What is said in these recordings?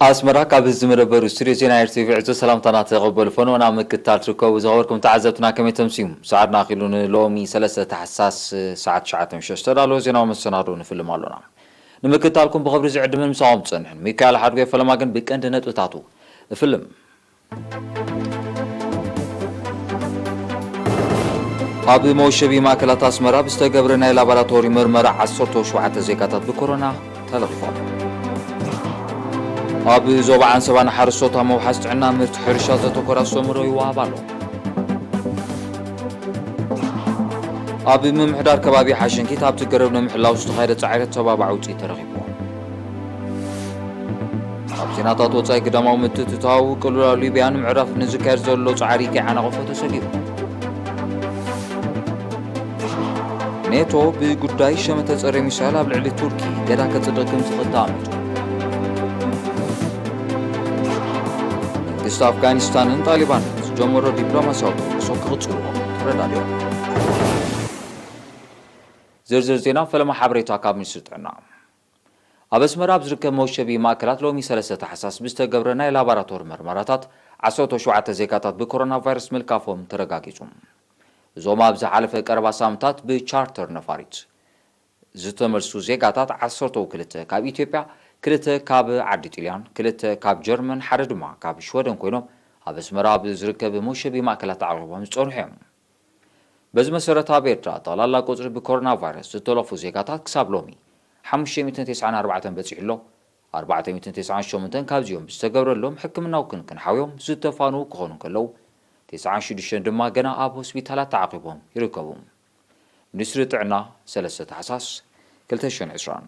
ኣስመራ፣ ካብ እዚ መደበር ስቱድዮ ዜና ኤር ቲ ቪ ዕዙዝ ሰላምታና ተቐበሉ። ፈነወ ናብ ምክትታል ትርከቡ ዝኸበርኩም ተዓዘብትና ከመይ ተምስዩ? ሰዓትና ኣኺሉ ንሎሚ ሰለስተ ታሕሳስ ሰዓት ትሽዓተ ምሸት ዝተዳለወ ዜናዊ መሰናዶ ንፍልም ኣሎና። ንምክትታልኩም ብኽብሪ ዝዕድምን ምሳኹም ዝጸንሕን ሚካኤል ሓድጎ ፈለማ ግን ብቀንዲ ነጥብታቱ እፍልም። ኣብ መወሸቢ ማእከላት ኣስመራ ብዝተገብረ ናይ ላቦራቶሪ ምርመራ ዓሰርተ ሸውዓተ ዜጋታት ብኮሮና ተለኺፎም። ኣብ ዞባ ዓንሰባ ንሓረስቶት ኣብ ምውሓስ ጥዕና ምህርቲ ሕርሻ ዘተኮረ ኣስተምህሮ ይወሃብ ኣሎ። ኣብ ምምሕዳር ከባቢ ሓሸንኪት ኣብቲ ገረብ ንምሕላው ዝተኻየደ ጻዕሪ ተባባዕ ውጽኢት ተረኺቡ። ኣብ ዜናታት ወጻኢ ግዳማዊ ምትእትታው ቅልውላው ሊብያ ንምዕራፍ ንዝካየድ ዘሎ ጻዕሪ ከይዓናቐፎ ተሰጊኡ። ኔቶ ብጉዳይ ሸመተ ጸረ ሚሳይል ኣብ ልዕሊ ቱርኪ ገዳ ከጽድቕ ከም ዝኽእል ተኣሚቱ። መንግስቲ ኣፍጋኒስታንን ጣሊባንን ዝጀመሮ ዲፕሎማስያዊ ተበግሶ ክቕጽልዎ ተረዳዲኦም። ዝርዝር ዜና ፈለማ ሓበሬታ ካብ ሚኒስትሪ ጥዕና። ኣብ ኣስመራ ኣብ ዝርከብ መወሸቢ ማእከላት ሎሚ ሰለስተ ታሕሳስ ብዝተገብረ ናይ ላቦራቶሪ መርመራታት ዓሰርተ ሸውዓተ ዜጋታት ብኮሮና ቫይረስ ምልካፎም ተረጋጊጹ። እዞም ኣብ ዝሓለፈ ቀረባ ሳምንታት ብቻርተር ነፋሪት ዝተመልሱ ዜጋታት ዓሰርተው ክልተ ካብ ኢትዮጵያ፣ ክልተ ካብ ዓዲ ጥልያን፣ ክልተ ካብ ጀርመን፣ ሓደ ድማ ካብ ሽወደን ኮይኖም ኣብ ኣስመራ ኣብ ዝርከብ መወሸቢ ማእከላት ተዓቂቦም ዝጸንሑ እዮም። በዚ መሰረት ኣብ ኤርትራ ጠቕላላ ቁጽሪ ብኮሮና ቫይረስ ዝተለፉ ዜጋታት ክሳብ ሎሚ ሓሙሽተ ሚእትን ተስዓን ኣርባዕተን በጺሑ ኣሎ። ኣርባዕተ ሚእትን ተስዓን ሸሞንተን ካብዚኦም ብዝተገብረሎም ሕክምናዊ ክንክን ሓውዮም ዝተፋንዉ ክኾኑ እንከለዉ፣ ተስዓን ሽዱሽተን ድማ ገና ኣብ ሆስፒታላት ተዓቂቦም ይርከቡ። ሚኒስትሪ ጥዕና ሰለስተ ታሕሳስ ክልተ ሽሕን ዕስራን።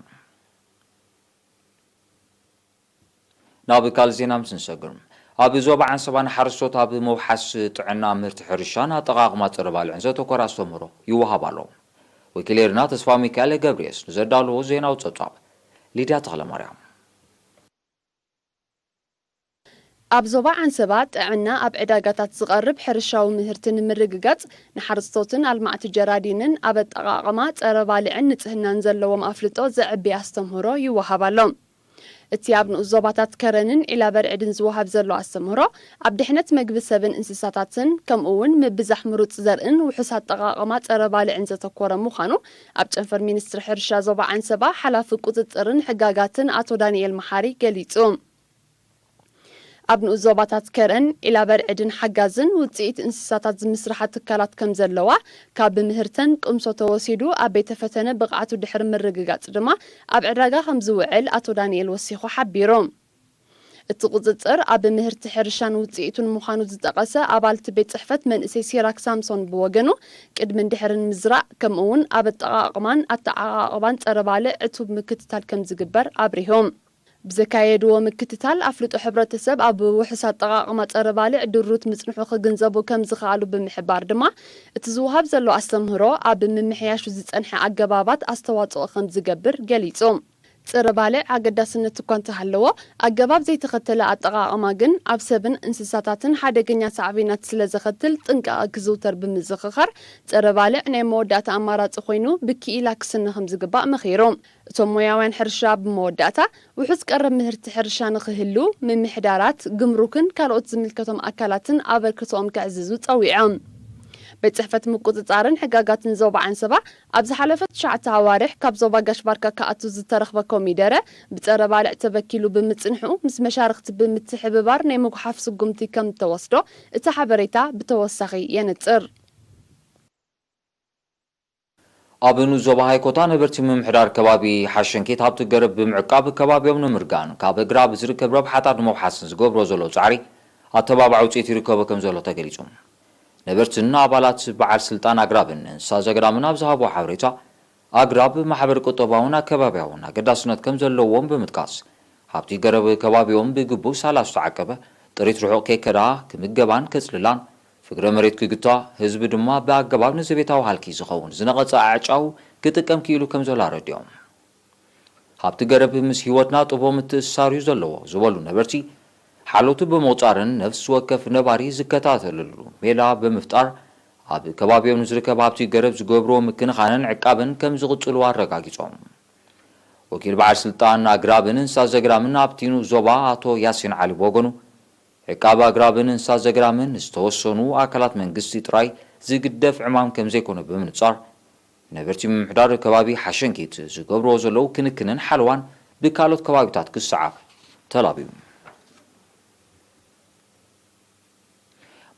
ናብ ካልእ ዜና ምስ ንሰግር፣ ኣብ ዞባ ዓንሰባ ንሓረስቶት ኣብ ምውሓስ ጥዕና ምህርቲ ሕርሻን ኣጠቓቕማ ጸረ ባልዕን ዘተኮረ ኣስተምህሮ ይወሃብ ኣሎ። ወኪል ኤርና ተስፋ ሚካኤል ገብርኤስ ንዘዳለዎ ዜናዊ ጸብጻብ ሊድያ ተኽለማርያም። ኣብ ዞባ ዓንሰባ ጥዕና ኣብ ዕዳጋታት ዝቐርብ ሕርሻዊ ምህርቲ ንምርግጋጽ ንሓረስቶትን ኣልማዕቲ ጀራዲንን ኣብ ኣጠቓቕማ ጸረ ባልዕን ንጽህናን ዘለዎም ኣፍልጦ ዘዕቢ ኣስተምህሮ ይወሃብ ኣሎ። እቲ ኣብ ንኡስ ዞባታት ከረንን ዒላበርዕድን ዝወሃብ ዘሎ ኣስተምህሮ፣ ኣብ ድሕነት መግቢ ሰብን እንስሳታትን፣ ከምኡ እውን ምብዛሕ ምሩጽ ዘርእን ውሑስ ኣጠቓቕማ ጸረ ባልዕን ዘተኮረ ምዃኑ፣ ኣብ ጨንፈር ሚኒስትሪ ሕርሻ ዞባ ዓንሰባ ሓላፊ ቁጽጽርን ሕጋጋትን ኣቶ ዳንኤል መሓሪ ገሊጹ። ኣብ ንኡስ ዞባታት ከረን፣ ዒላበርዕድን ሓጋዝን ውጽኢት እንስሳታት ዝምስርሓ ትካላት ከም ዘለዋ፣ ካብ ምህርተን ቅምሶ ተወሲዱ ኣብ ቤተ ፈተነ ብቕዓቱ ድሕሪ ምርግጋጽ ድማ ኣብ ዕዳጋ ከም ዝውዕል ኣቶ ዳንኤል ወሲኹ ሓቢሩ። እቲ ቁጽጽር ኣብ ምህርቲ ሕርሻን ውጽኢቱን ምዃኑ ዝጠቐሰ ኣባል እቲ ቤት ጽሕፈት መንእሰይ ሲራክ ሳምሶን ብወገኑ፣ ቅድምን ድሕርን ምዝራእ ከምኡ እውን ኣብ ኣጠቓቕማን ኣተዓቓቕባን ጸረ ባልዕ ዕቱብ ምክትታል ከም ዝግበር ኣብሪሁ። ብዘካየድዎ ምክትታል ኣፍልጦ ሕብረተሰብ ኣብ ውሑስ ኣጠቓቕማ ጸረ ባልዕ ድሩት ምጽንሑ ክግንዘቡ ከም ዝኸኣሉ ብምሕባር ድማ፣ እቲ ዝወሃብ ዘሎ ኣስተምህሮ ኣብ ምምሕያሹ ዝጸንሐ ኣገባባት ኣስተዋጽኦ ከም ዝገብር ገሊጹ። ጸረ ባልዕ ኣገዳስነት እኳ እንተሃለዎ፣ ኣገባብ ዘይተኸተለ ኣጠቓቕማ ግን ኣብ ሰብን እንስሳታትን ሓደገኛ ሳዕቤናት ስለ ዘኸትል ጥንቃቐ ክዝውተር ብምዝኽኻር፣ ጸረ ባልዕ ናይ መወዳእታ ኣማራጺ ኮይኑ ብክኢላ ክስነ ከም ዝግባእ መኺሩ። እቶም ሞያውያን ሕርሻ ኣብ መወዳእታ፣ ውሑስ ቀረብ ምህርቲ ሕርሻ ንኽህሉ፣ ምምሕዳራት፣ ግምሩክን ካልኦት ዝምልከቶም ኣካላትን ኣበርክቶኦም ከዕዝዙ ጸዊዖም። ቤት ጽሕፈት ምቁጽጻርን ሕጋጋትን ዞባ ዓንሰባ ኣብ ዝሓለፈ ትሽዓተ ኣዋርሕ ካብ ዞባ ጋሽ ባርካ ክኣቱ ዝተረኽበ ኮሚደረ ብጸረ ባልዕ ተበኪሉ ብምጽንሑ ምስ መሻርኽቲ ብምትሕብባር ናይ ምጉሓፍ ስጉምቲ ከም እተወስዶ እቲ ሓበሬታ ብተወሳኺ የነጽር። ኣብ ንኡስ ዞባ ሃይኮታ ነበርቲ ምምሕዳር ከባቢ ሓሸንኬት ሃብቲ ገረብ ብምዕቃብ ከባቢኦም ንምርጋን ካብ ኣግራብ ዝርከብ ረብሓታት ንምውሓስን ዝገብሮ ዘለዉ ጻዕሪ ኣተባባዕ ውፅኢት ይርከቦ ከም ዘሎ ተገሊጹ። ነበርትን ኣባላት በዓል ስልጣን ኣግራብን እንስሳ ዘገዳምን ኣብ ዝሃብዎ ሓበሬታ ኣግራብ ማሕበር ቁጠባውን ኣከባቢያውን ኣገዳስነት ከም ዘለዎም ብምጥቃስ ሃብቲ ገረብ ከባቢኦም ብግቡእ ሳላ ዝተዓቀበ ጥሪት ርሑቕ ከይከዳ ክምገባን ከጽልላን ፍግረ መሬት ክግታ ህዝቢ ድማ ብኣገባብ ንዘቤታዊ ሃልኪ ዝኸውን ዝነቐጸ ኣዕጫው ክጥቀም ክኢሉ ከም ዘሎ ኣረዲኦም። ሃብቲ ገረብ ምስ ህይወትና ጥቦ ምትእስሳር እዩ ዘለዎ ዝበሉ ነበርቲ ሓለውቲ ብምቑጻርን ነፍሲ ወከፍ ነባሪ ዝከታተለሉ ሜላ ብምፍጣር ኣብ ከባቢኦም ንዝርከብ ሃብቲ ገረብ ዝገብርዎ ምክንኻንን ዕቃብን ከም ዝቕጽሉ ኣረጋጊጾም። ወኪል በዓል ስልጣን ኣግራብን እንስሳ ዘግራምን ኣብቲ ንኡስ ዞባ ኣቶ ያሲን ዓሊ ብወገኑ፣ ዕቃብ ኣግራብን እንስሳ ዘግራምን ዝተወሰኑ ኣካላት መንግስቲ ጥራይ ዝግደፍ ዕማም ከም ዘይኮነ ብምንጻር፣ ነበርቲ ምምሕዳር ከባቢ ሓሸንኪት ዝገብርዎ ዘለዉ ክንክንን ሓለዋን ብካልኦት ከባቢታት ክሰዓብ ተላብዩ።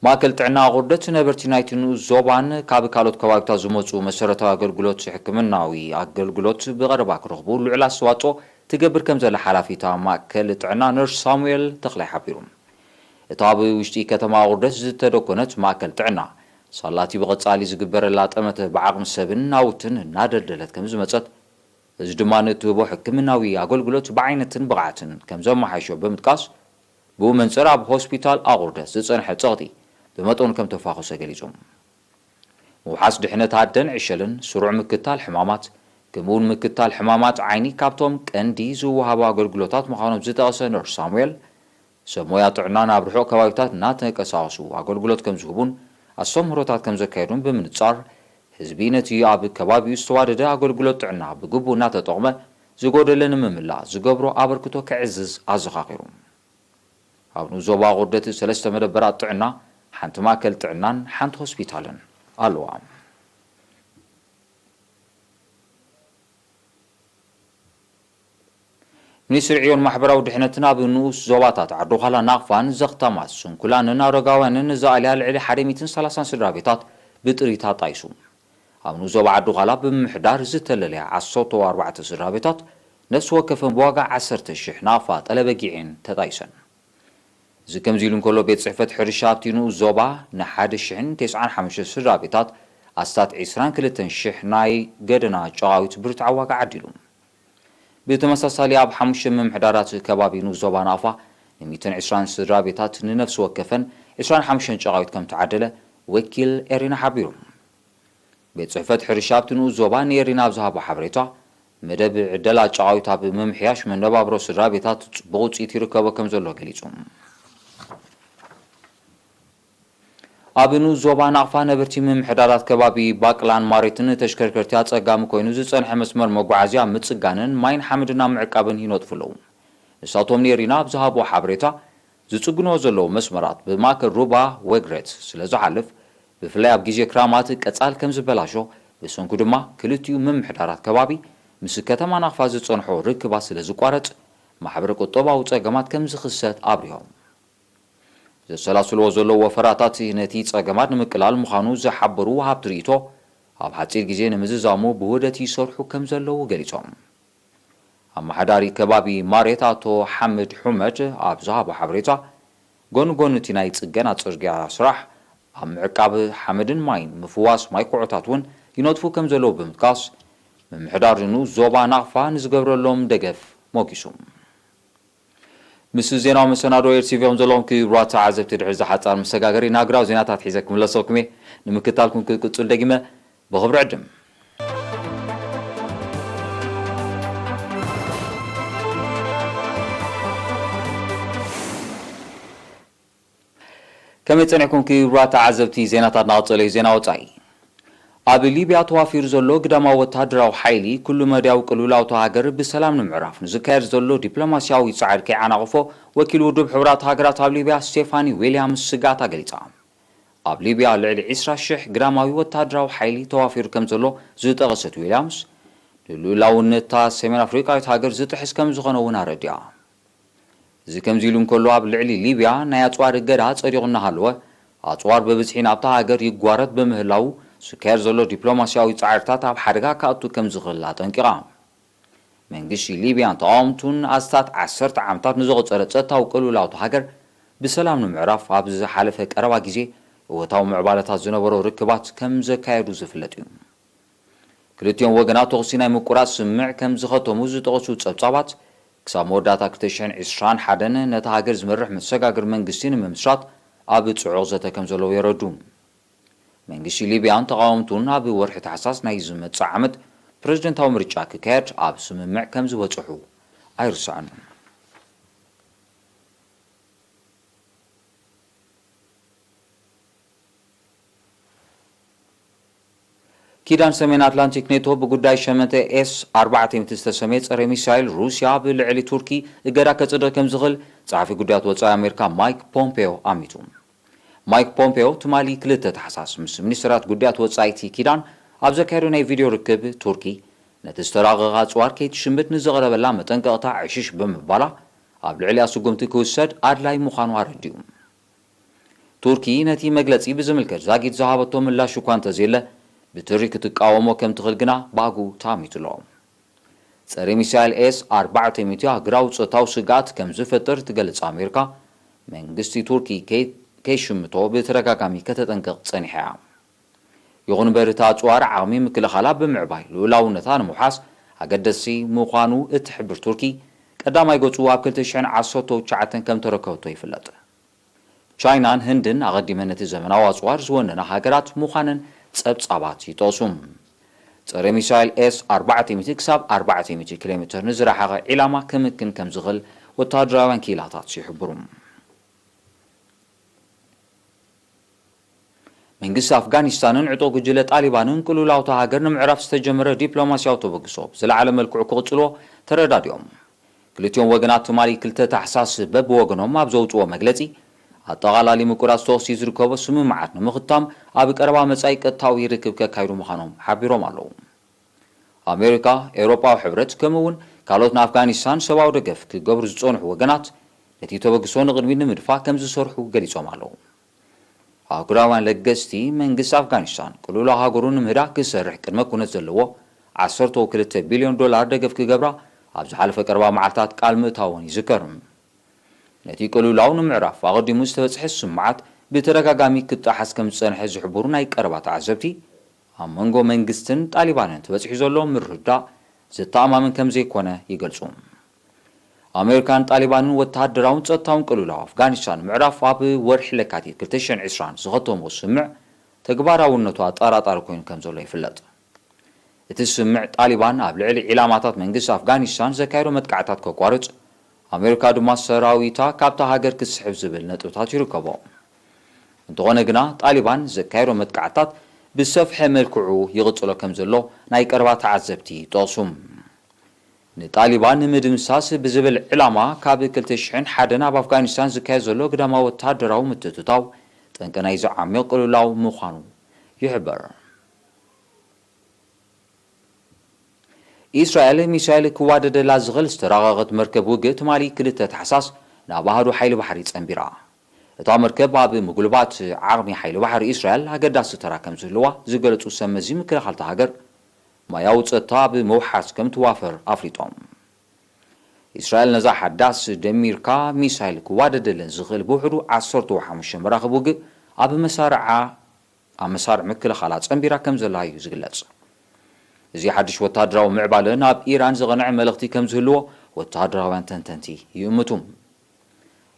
ማእከል ጥዕና ኣቑርደት ነበርቲ ናይቲ ንኡስ ዞባን ካብ ካልኦት ከባቢታት ዝመጹ መሰረታዊ ኣገልግሎት ሕክምናዊ ኣገልግሎት ብቐረባ ክረኽቡ ልዑል ኣስተዋጽኦ ትገብር ከም ዘላ ሓላፊ እታ ማእከል ጥዕና ነርስ ሳሙኤል ተኽላይ ሓቢሩ። እታ ኣብ ውሽጢ ከተማ ኣቑርደት ዝተደኮነት ማእከል ጥዕና፣ ሳላቲ ብቐጻሊ ዝግበረላ ጠመተ ብዓቕሚ ሰብን ናውትን እናደልደለት ከም ዝመጸት፣ እዚ ድማ ንእትህቦ ሕክምናዊ ኣገልግሎት ብዓይነትን ብቕዓትን ከም ዘመሓይሾ ብምጥቃስ፣ ብኡ መንጽር ኣብ ሆስፒታል ኣቑርደት ዝጸንሐ ጸቕጢ ብመጠኑ ከም ተፋኾሰ ገሊጹ። ምውሓስ ድሕነት ኣደን ዕሸልን፣ ስሩዕ ምክታል ሕማማት፣ ከምኡውን ምክታል ሕማማት ዓይኒ ካብቶም ቀንዲ ዝወሃቡ ኣገልግሎታት ምዃኖም ዝጠቐሰ ነርስ ሳሙኤል፣ ሰብ ሞያ ጥዕና ናብ ርሑቕ ከባቢታት እናተንቀሳቐሱ ኣገልግሎት ከም ዝህቡን ኣስተምህሮታት ከም ዘካየዱን ብምንጻር፣ ህዝቢ ነቲ ኣብ ከባቢኡ ዝተዋደደ ኣገልግሎት ጥዕና ብግቡእ እናተጠቕመ፣ ዝጎደለ ንምምላእ ዝገብሮ ኣበርክቶ ከዕዝዝ ኣዘኻኺሩ። ኣብ ንኡስ ዞባ ኣቑርደት ሰለስተ መደበራት ጥዕና፣ ሓንቲ ማእከል ጥዕናን ሓንቲ ሆስፒታልን ኣለዋ። ሚኒስትሪ ዕዮን ማሕበራዊ ድሕነትን ኣብ ንኡስ ዞባታት ዓዲ ዃላ፣ ናቕፋን ዘኽታማት ስንኩላንን ኣረጋውያንን ዘኣልያ ልዕሊ ሓደ ሚእትን ሰላሳን ስድራ ቤታት ብጥሪት ኣጣይሱ። ኣብ ንኡስ ዞባ ዓዲ ዃላ ብምምሕዳር ዝተለለያ ዓሰርተ ኣርባዕተ ስድራ ቤታት ነፍሲ ወከፈን ብዋጋ ዓሰርተ ሽሕ ናቕፋ ጠለበጊዕን ተጣይሰን። እዚ ከምዚ ኢሉ እንከሎ፣ ቤት ጽሕፈት ሕርሻ ኣብቲ ንኡስ ዞባ ንሓደ ሽሕን ተስዓን ሓሙሽተን ስድራ ቤታት ኣስታት ዕስራን ክልተን ሽሕ ናይ ገደና ጨቓዊት ብርቱዓት ዋጋ ዓዲሉ። ብተመሳሳሊ ኣብ ሓሙሽተ ምምሕዳራት ከባቢ ንኡስ ዞባ ናቕፋ ንሚእትን ዕስራን ስድራ ቤታት ንነፍሲ ወከፈን ዕስራን ሓሙሽተን ጨቓዊት ከም ተዓደለ ወኪል ኤሪና ሓቢሩ። ቤት ጽሕፈት ሕርሻ ኣብቲ ንኡስ ዞባ ንኤሪና ኣብ ዝሃቦ ሓበሬታ፣ መደብ ዕደላ ጨቓዊት ኣብ ምምሕያሽ መነባብሮ ስድራ ቤታት ጽቡቕ ውጽኢት ይርከቦ ከም ዘሎ ገሊጹ። ኣብ ንኡስ ዞባ ናቕፋ ነበርቲ ምምሕዳራት ከባቢ ባቅላን ማሬትን ተሽከርከርቲ ኣጸጋሚ ኮይኑ ዝጸንሐ መስመር መጓዓዝያ ምጽጋንን ማይን ሓመድና ምዕቃብን ይነጥፉ ኣለዉ። ንሳቶም ንኤሪና ኣብ ዝሃቦ ሓበሬታ፣ ዝጽግንዎ ዘለዉ መስመራት ብማእከል ሩባ ወግሬት ስለ ዝሓልፍ፣ ብፍላይ ኣብ ግዜ ክራማት ቀጻል ከም ዝበላሾ፣ ብሰንኩ ድማ ክልቲኡ ምምሕዳራት ከባቢ ምስ ከተማ ናቕፋ ዝጸንሖ ርክባት ስለ ዝቋረጽ፣ ማሕበረ ቁጠባዊ ጸገማት ከም ዝኽሰት ኣብሪሆም። ዘሰላስልዎ ዘለዉ ወፈራታት ነቲ ጸገማት ንምቅላል ምዃኑ ዝሓበሩ ወሃብቲ ርእይቶ፣ ኣብ ሓጺር ግዜ ንምዝዛሙ ብውህደት ይሰርሑ ከም ዘለዉ ገሊጾም። ኣመሓዳሪ ከባቢ ማሬት ኣቶ ሓምድ ሑመድ ኣብ ዝሃቦ ሓበሬታ፣ ጎኒ ጎኒ እቲ ናይ ጽገና ጽርግያ ስራሕ፣ ኣብ ምዕቃብ ሓመድን ማይን፣ ምፍዋስ ማይ ኩዖታት እውን ይነጥፉ ከም ዘለዉ ብምጥቃስ፣ ምምሕዳር ንኡስ ዞባ ናቕፋ ንዝገብረሎም ደገፍ ሞጊሱ። ምስ ዜናዊ መሰናዶ ኤርቲቪ ዘለዎም ክቡራት ተዓዘብቲ፣ ድሕሪ ዝሓጻር መሰጋገሪ ናግራዊ ዜናታት ሒዘ ክምለሰኩም እየ። ንምክታልኩም ክቅጽል ደጊመ ብኽብሪ ዕድም። ከመይ ጸኒሕኩም ክቡራት ተዓዘብቲ? ዜናታት ናቕጸሎ እዩ። ዜና ወጻኢ። ኣብ ሊብያ ተዋፊሩ ዘሎ ግዳማዊ ወተሃደራዊ ሓይሊ፣ ኩሉ መዳያዊ ቅልውላው እታ ሃገር ብሰላም ንምዕራፍ ንዝካየድ ዘሎ ዲፕሎማስያዊ ጻዕሪ ከይዓናቕፎ፣ ወኪል ውድብ ሕቡራት ሃገራት ኣብ ሊብያ ስቴፋኒ ዊልያምስ ስግኣታ ገሊጻ። ኣብ ሊብያ ልዕሊ ዕስራ ሽሕ ግዳማዊ ወተሃደራዊ ሓይሊ ተዋፊሩ ከም ዘሎ ዝጠቐሰት ዊልያምስ፣ ንልኡላውነታ ሰሜን ኣፍሪቃዊት ሃገር ዝጥሕስ ከም ዝኾነ እውን ኣረዲኣ። እዚ ከምዚ ኢሉ እንከሎ፣ ኣብ ልዕሊ ሊብያ ናይ ኣጽዋር እገዳ ጸዲቑ እናሃለወ፣ ኣጽዋር ብብዝሒ ናብታ ሃገር ይጓረት ብምህላዉ፣ ዝካየድ ዘሎ ዲፕሎማስያዊ ጻዕርታት ኣብ ሓደጋ ከእቱ ከም ዝኽእል ኣጠንቂቓ። መንግስቲ ሊብያን ተቓወምቱን ኣስታት ዓሰርተ ዓመታት ንዘቑጸረ ጸጥታዊ ቅልውላው እታ ሃገር ብሰላም ንምዕራፍ፣ ኣብ ዝሓለፈ ቀረባ ግዜ እወታዊ ምዕባለታት ዝነበሮ ርክባት ከም ዘካየዱ ዝፍለጥ እዩ። ክልቲኦም ወገናት ተኹሲ ናይ ምቁራጽ ስምምዕ ከም ዝኸተሙ ዝጠቐሱ ጸብጻባት፣ ክሳብ መወዳእታ ክልተ ሽሕን ዕስራን ሓደን ነታ ሃገር ዝመርሕ መሰጋገሪ መንግስቲ ንምምስራት ኣብ ጽዑቕ ዘተ ከም ዘለዉ የረዱ። መንግስቲ ሊብያን ተቓወምቱን ኣብ ወርሒ ታሕሳስ ናይ ዝመጽእ ዓመት ፕረዚደንታዊ ምርጫ ክካየድ ኣብ ስምምዕ ከም ዝበጽሑ ኣይርሳዕን። ኪዳን ሰሜን ኣትላንቲክ ኔቶ ብጉዳይ ሸመተ ኤስ ኣርባዕተ ሚእቲ ዝተሰመየ ጸረ ሚሳይል ሩስያ ብልዕሊ ቱርኪ እገዳ ከጽድቕ ከም ዝኽእል ጸሓፊ ጉዳያት ወጻኢ ኣሜሪካ ማይክ ፖምፔዮ ኣሚቱ። ማይክ ፖምፔዮ ትማሊ ክልተ ታሕሳስ ምስ ሚኒስትራት ጉዳያት ወጻኢቲ ኪዳን ኣብ ዘካየዶ ናይ ቪድዮ ርክብ፣ ቱርኪ ነቲ ዝተራቐቐ ኣጽዋር ከይትሽምት ንዘቕረበላ መጠንቀቕታ ዕሽሽ ብምባላ፣ ኣብ ልዕሊኣ ስጉምቲ ክውሰድ ኣድላይ ምዃኑ ኣረዲኡ። ቱርኪ ነቲ መግለጺ ብዝምልከት ዛጊት ዝሃበቶ ምላሽ እኳ እንተዘየለ፣ ብትሪ ክትቃወሞ ከም ትኽእል ግና ባጉ ተኣሚቱ ኣሎ። ጸረ ሚሳይል ኤስ ኣርባዕተ ሚእቲ ኣህጉራዊ ጾታዊ ስግኣት ከም ዝፈጥር ትገልጽ ኣሜሪካ፣ መንግስቲ ቱርኪ ከይ-፣ ከይሽምቶ ብተደጋጋሚ ከተጠንቅቕ ጸኒሓ እያ። ይኹን እምበር፣ እታ ኣጽዋር ዓቕሚ ምክልኻላ ብምዕባይ ልኡላውነታ ንምውሓስ ኣገደሲ ምዃኑ እትሕብር ቱርኪ፣ ቀዳማይ ገጹ ኣብ ክልተ ሽሕን ዓሰርተ ትሽዓተን ከም ተረከበቶ ይፍለጥ። ቻይናን ህንድን ኣቐዲመን ነቲ ዘመናዊ ኣጽዋር ዝወነና ሃገራት ምዃነን ጸብጻባት ይጠቕሱ። ጸረ ሚሳይል ኤስ ኣርባዕተ ሚእቲ ክሳብ ኣርባዕተ ሚእቲ ኪሎ ሜትር ንዝረሓቐ ዒላማ ክምክን ከም ዝኽእል ወተሃደራውያን ክኢላታት ይሕብሩ። መንግስቲ ኣፍጋኒስታንን ዕጡቕ ጉጅለ ጣሊባንን ቅልውላው እታ ሃገር ንምዕራፍ ዝተጀመረ ዲፕሎማስያዊ ተበግሶ ብዝለዓለ መልክዑ ክቕጽልዎ ተረዳዲኦም። ክልቲኦም ወገናት ትማሊ ክልተ ታሕሳስ በብወገኖም ኣብ ዘውጽዎ መግለጺ፣ ኣጠቓላሊ ምቁራጽ ተኹሲ ዝርከቦ ስምምዓት ንምኽታም ኣብ ቀረባ መጻኢ ቀጥታዊ ርክብ ከካይዱ ምዃኖም ሓቢሮም ኣለዉ። ኣሜሪካ፣ ኤውሮጳዊ ሕብረት፣ ከምኡ እውን ካልኦት ንኣፍጋኒስታን ሰብኣዊ ደገፍ ክገብሩ ዝጸንሑ ወገናት፣ ነቲ ተበግሶ ንቕድሚት ንምድፋእ ከም ዝሰርሑ ገሊጾም ኣለዉ። ኣህጉራውያን ለገስቲ፣ መንግስቲ ኣፍጋኒስታን ቅልውላው ሃገሩ ንምህዳእ ክሰርሕ ቅድመ ኩነት ዘለዎ ዓሰርተ ክልተ ቢልዮን ዶላር ደገፍ ክገብራ ኣብ ዝሓለፈ ቀረባ መዓልታት ቃል ምእታወን ይዝከር። ነቲ ቅልውላው ንምዕራፍ ኣቐዲሙ ዝተበጽሐ ስምምዓት ብተደጋጋሚ ክጠሓስ ከም ዝጸንሐ ዝሕብሩ ናይ ቀረባ ተዓዘብቲ፣ ኣብ መንጎ መንግስትን ጣሊባንን ተበጺሑ ዘሎ ምርድዳእ ዘተኣማምን ከም ዘይኮነ ይገልጹ። ኣሜሪካን ጣሊባንን ወተሃደራውን ጸጥታውን ቅልውላው ኣፍጋኒስታን ንምዕራፍ ኣብ ወርሒ ለካቲት ክልተ ሽሕን ዕስራን ዝኸተምዎ ስምምዕ ተግባራውነቱ ኣጠራጣሪ ኮይኑ ከም ዘሎ ይፍለጥ። እቲ ስምምዕ፣ ጣሊባን ኣብ ልዕሊ ዒላማታት መንግስቲ ኣፍጋኒስታን ዘካየዶ መጥቃዕታት ከቋርጽ፣ ኣሜሪካ ድማ ሰራዊታ ካብታ ሃገር ክትስሕብ ዝብል ነጥብታት ይርከቦ። እንተኾነ ግና፣ ጣሊባን ዘካየዶ መጥቃዕታት ብዝሰፍሐ መልክዑ ይቕጽሎ ከም ዘሎ ናይ ቀረባ ተዓዘብቲ ይጠቕሱ። ንጣሊባን ንምድምሳስ ብዝብል ዕላማ፣ ካብ ክልተ ሽሕን ሓደን ኣብ ኣፍጋኒስታን ዝካየድ ዘሎ ግዳማዊ ወተሃደራዊ ምትእትታው፣ ጠንቂ ናይዚ ዓሚቕ ቅልውላው ምዃኑ ይሕበር። ኢስራኤል፣ ሚሳይል ክዋደደላ ዝኽእል ዝተራቐቐት መርከብ ውግእ፣ ትማሊ ክልተ ታሕሳስ ናብ ኣሃዱ ሓይሊ ባሕሪ ጸንቢራ። እታ መርከብ ኣብ ምጉልባት ዓቕሚ ሓይሊ ባሕሪ ኢስራኤል ኣገዳሲ ተራ ከም ዝህልዋ ዝገለጹ ሰብ መዚ ምክልኻል እታ ሃገር፣ ማያዊ ጸጥታ ኣብ ምውሓስ ከም ትዋፈር ኣፍሊጦም። ኢስራኤል ነዛ ሓዳስ ደሚርካ ሚሳይል ክዋደደለን ዝኽእል ብውሕዱ ዓሰርተ ሓሙሽተ መራኽብ ውግእ ኣብ መሳርዓ፣ ኣብ መሳርዕ ምክልኻላ ጸንቢራ ከም ዘላ እዩ ዝግለጽ። እዚ ሓድሽ ወተሃደራዊ ምዕባለ ናብ ኢራን ዝቐንዐ መልእኽቲ ከም ዝህልዎ ወተሃደራውያን ተንተንቲ ይእምቱ።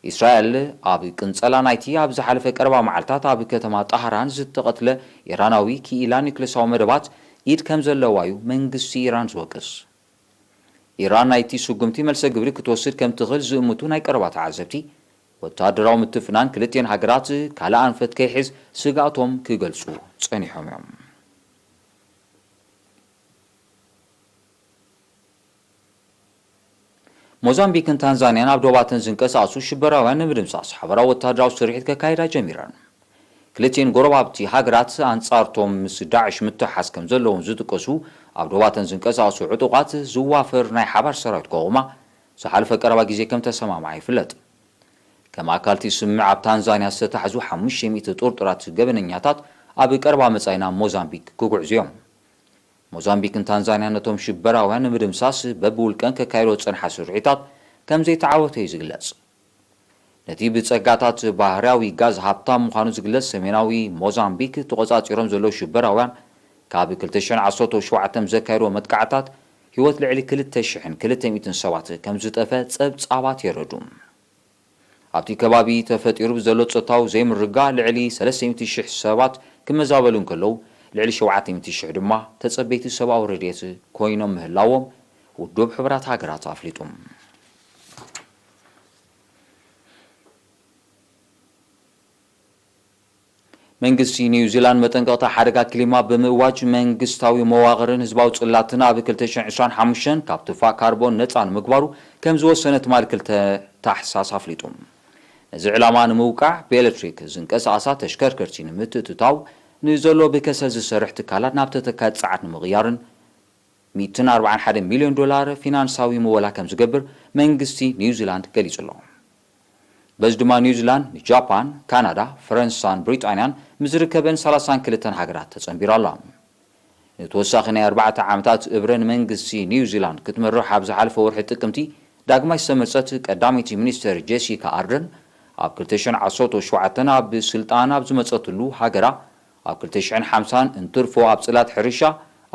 ኢስራኤል ኣብ ቅንጸላ ናይቲ ኣብ ዝሓለፈ ቀረባ መዓልታት ኣብ ከተማ ጣህራን ዝተቐትለ ኢራናዊ ክኢላ ኒክለሳዊ መደባት ኢድ ከም ዘለዋ እዩ መንግስቲ ኢራን ዝወቅስ። ኢራን ናይቲ ስጉምቲ መልሰ ግብሪ ክትወስድ ከም ትኽእል ዝእምቱ ናይ ቀረባ ተዓዘብቲ፣ ወተሃደራዊ ምትፍናን ክልቲኤን ሃገራት ካልእ ኣንፈት ከይሕዝ ስግኣቶም ክገልጹ ጸኒሖም እዮም። ሞዛምቢክን ታንዛንያን ኣብ ዶባተን ዝንቀሳቐሱ ሽበራውያን ንምድምሳስ ሓበራዊ ወተሃደራዊ ስርሒት ከካይዳ ጀሚረን። ክልቲኤን ጎረባብቲ ሃገራት ኣንጻርቶም ምስ ዳዕሽ ምትሕሓዝ ከም ዘለዎም ዝጥቀሱ ኣብ ዶባተን ዝንቀሳቐሱ ዕጡቓት ዝዋፈር ናይ ሓባር ሰራዊት ከቑማ ዝሓለፈ ቀረባ ግዜ ከም ተሰማምዓ ይፍለጥ። ከም ኣካል እቲ ስምምዕ ኣብ ታንዛንያ ዝተታሕዙ ሓሙሽተ ሚእቲ ጥርጡራት ገበነኛታት ኣብ ቀረባ መጻኢ ናብ ሞዛምቢክ ክጉዕዙ እዮም። ሞዛምቢክን ታንዛንያን ነቶም ሽበራውያን ንምድምሳስ በብውልቀን ከካይዶ ዝጸንሓ ስርሒታት ከም ዘይተዓወተ እዩ ዝግለጽ። ነቲ ብጸጋታት ባህርያዊ ጋዝ ሃብታም ምዃኑ ዝግለጽ ሰሜናዊ ሞዛምቢክ ተቖጻጺሮም ዘለዉ ሽበራውያን፣ ካብ ክልተ ሽሕን ዓሰርተ ሸውዓተን ዘካየድዎ መጥቃዕታት ህይወት ልዕሊ ክልተ ሽሕን ክልተ ሚእትን ሰባት ከም ዝጠፈ ጸብጻባት የረዱ። ኣብቲ ከባቢ ተፈጢሩ ብዘሎ ጾታዊ ዘይምርግጋእ ልዕሊ ሰለስተ ሚእቲ ሽሕ ሰባት ክመዛበሉ እንከለዉ፣ ልዕሊ ሸውዓተ ሚእቲ ሽሕ ድማ ተጸበይቲ ሰብኣዊ ረድኤት ኮይኖም ምህላዎም ውድብ ሕቡራት ሃገራት ኣፍሊጡ። መንግስቲ ኒውዚላንድ መጠንቀቕታ ሓደጋ ክሊማ ብምእዋጅ መንግስታዊ መዋቕርን ህዝባዊ ጽላትን ኣብ ክልተ ሽሕን ዕስራን ሓሙሽተን ካብ ትፋእ ካርቦን ነጻ ንምግባሩ ከም ዝወሰነ ትማሊ ክልተ ታሕሳስ ኣፍሊጡ። ነዚ ዕላማ ንምውቃዕ ብኤሌክትሪክ ዝንቀሳቐሳ ተሽከርከርቲ ንምትእትታው ንዘሎ ብከሰል ዝሰርሕ ትካላት ናብ ተተካእ ጸዓት ንምቕያርን ሚእትን ኣርባዓን ሓደን ሚልዮን ዶላር ፊናንሳዊ ምወላ ከም ዝገብር መንግስቲ ኒውዚላንድ ገሊጹ ኣሎ። በዚ ድማ ኒውዚላንድ ንጃፓን፣ ካናዳ፣ ፈረንሳን ብሪጣንያን ምስ ዝርከበን ሰላሳን ክልተን ሃገራት ተጸንቢራ ኣላ። ንተወሳኺ ናይ ኣርባዕተ ዓመታት እብረ ንመንግስቲ ኒውዚላንድ ክትመርሕ ኣብ ዝሓለፈ ወርሒ ጥቅምቲ ዳግማይ ዝተመርጸት ቀዳመይቲ ሚኒስተር ጄሲካ ኣርደን ኣብ ክልተ ሽሕን ዓሰርተ ሸውዓተን ኣብ ስልጣን ኣብ ዝመጸትሉ ሃገራ ኣብ ክልተ ሽሕን ሓምሳን እንትርፎ ኣብ ጽላት ሕርሻ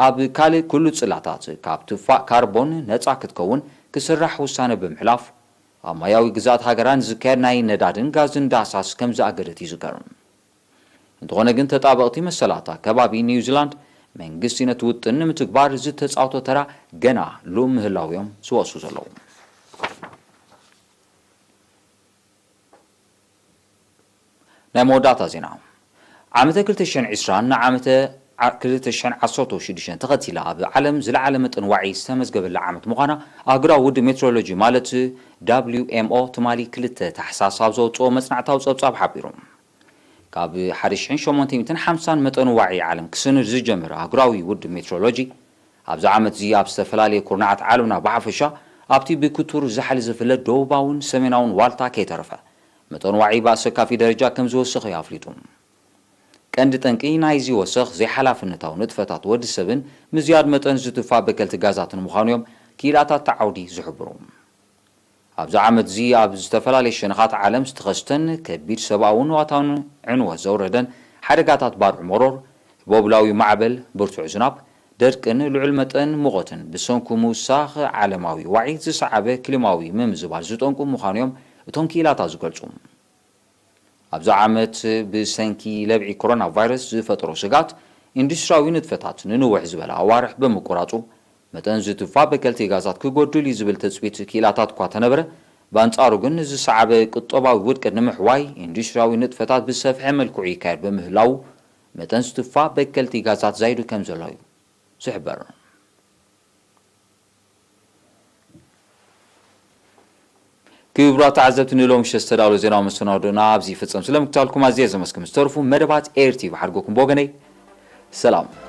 ኣብ ካልእ ኩሉ ጽላታት ካብ ትፋእ ካርቦን ነጻ ክትከውን ክስራሕ ውሳነ ብምሕላፍ ኣብ ማያዊ ግዛት ሃገራ ንዝካየድ ናይ ነዳድን ጋዝን ዳህሳስ ከም ዝኣገደት ይዝከር። እንተኾነ ግን ተጣበቕቲ መሰላት ኣከባቢ ኒውዚላንድ መንግስቲ ነቲ ውጥን ንምትግባር ዝተጻወቶ ተራ ገና ልኡም ምህላው እዮም ዝወቅሱ ዘለዉ። ናይ መወዳእታ ዜና። ዓመተ ክልተ ሽሕን ዕስራን ንዓመተ ዓ- ክልተ ሽሕን ዓሰርተ ሽዱሽተን ተኸቲላ ኣብ ዓለም ዝለዓለ መጠን ዋዒ ዝተመዝገበላ ዓመት ምዃና ኣህጉራዊ ውድብ ሜትሮሎጂ ማለት ደብሊው ኤም ኦ ትማሊ ክልተ ታሕሳስ ኣብ ዘውፅኦ መጽናዕታዊ ጸብጻብ ሓቢሩ። ካብ ሓደ ሽሕን ሸሞንተ ሚእትን ሓምሳን መጠን ዋዒ ዓለም ክስንድ ዝጀመረ ኣህጉራዊ ውድብ ሜትሮሎጂ ኣብዚ ዓመት እዚ ኣብ ዝተፈላለየ ኩርናዓት ዓለምና ብሓፈሻ ኣብቲ ብክቱር ዛሕሊ ዝፍለጥ ደቡባውን ሰሜናውን ዋልታ ከይተረፈ መጠን ዋዒ ብኣሰካፊ ደረጃ ከም ዝወሰኸ እዩ ኣፍሊጡ። ቀንዲ ጠንቂ ናይዚ ወሰኽ ዘይሓላፍነታዊ ንጥፈታት ወዲ ሰብን ምዝያድ መጠን ዝትፋ በከልቲ ጋዛትን ምዃኑ እዮም ክኢላታት ተዓውዲ ዝሕብሩ። ኣብዚ ዓመት እዚ ኣብ ዝተፈላለየ ሸነኻት ዓለም ዝተኸስተን ከቢድ ሰብኣውን ዋታውን ዕንወት ዘውረደን ሓደጋታት ባርዕ መሮር፣ ቦብላዊ ማዕበል፣ ብርቱዕ ዝናብ፣ ደርቅን ልዑል መጠን ሙቐትን ብሰንኩ ምውሳኽ ዓለማዊ ዋዒ ዝሰዓበ ክሊማዊ ምምዝባል ዝጠንቁ ምዃኑ እዮም እቶም ክኢላታት ዝገልጹ። ኣብዚ ዓመት ብሰንኪ ለብዒ ኮሮና ቫይረስ ዝፈጠሮ ስጋት ኢንዱስትሪያዊ ንጥፈታት ንንውሕ ዝበለ ኣዋርሕ ብምቁራጹ መጠን ዝትፋ በከልቲ ጋዛት ክጎድል እዩ ዝብል ትጽቢት ክኢላታት እኳ ተነበረ፣ ብኣንጻሩ ግን ዝሰዓበ ቁጠባዊ ውድቀት ንምሕዋይ ኢንዱስትሪያዊ ንጥፈታት ብዝሰፍሐ መልክዑ ይካየድ በምህላዉ መጠን ዝትፋ በከልቲ ጋዛት ዛይዱ ከም ዘሎ እዩ ዝሕበር። ክቡራት ተዓዘብቲ ንሎሚ ምሸት ዝተዳለወ ዜናዊ መሰናዶና ኣብዚ ይፍጸም። ስለምክታልኩም ኣዝየ ዘመስግን። ዝተርፉ መደባት ኤር ቲቪ ሓድጎኩም ብወገነይ ሰላም።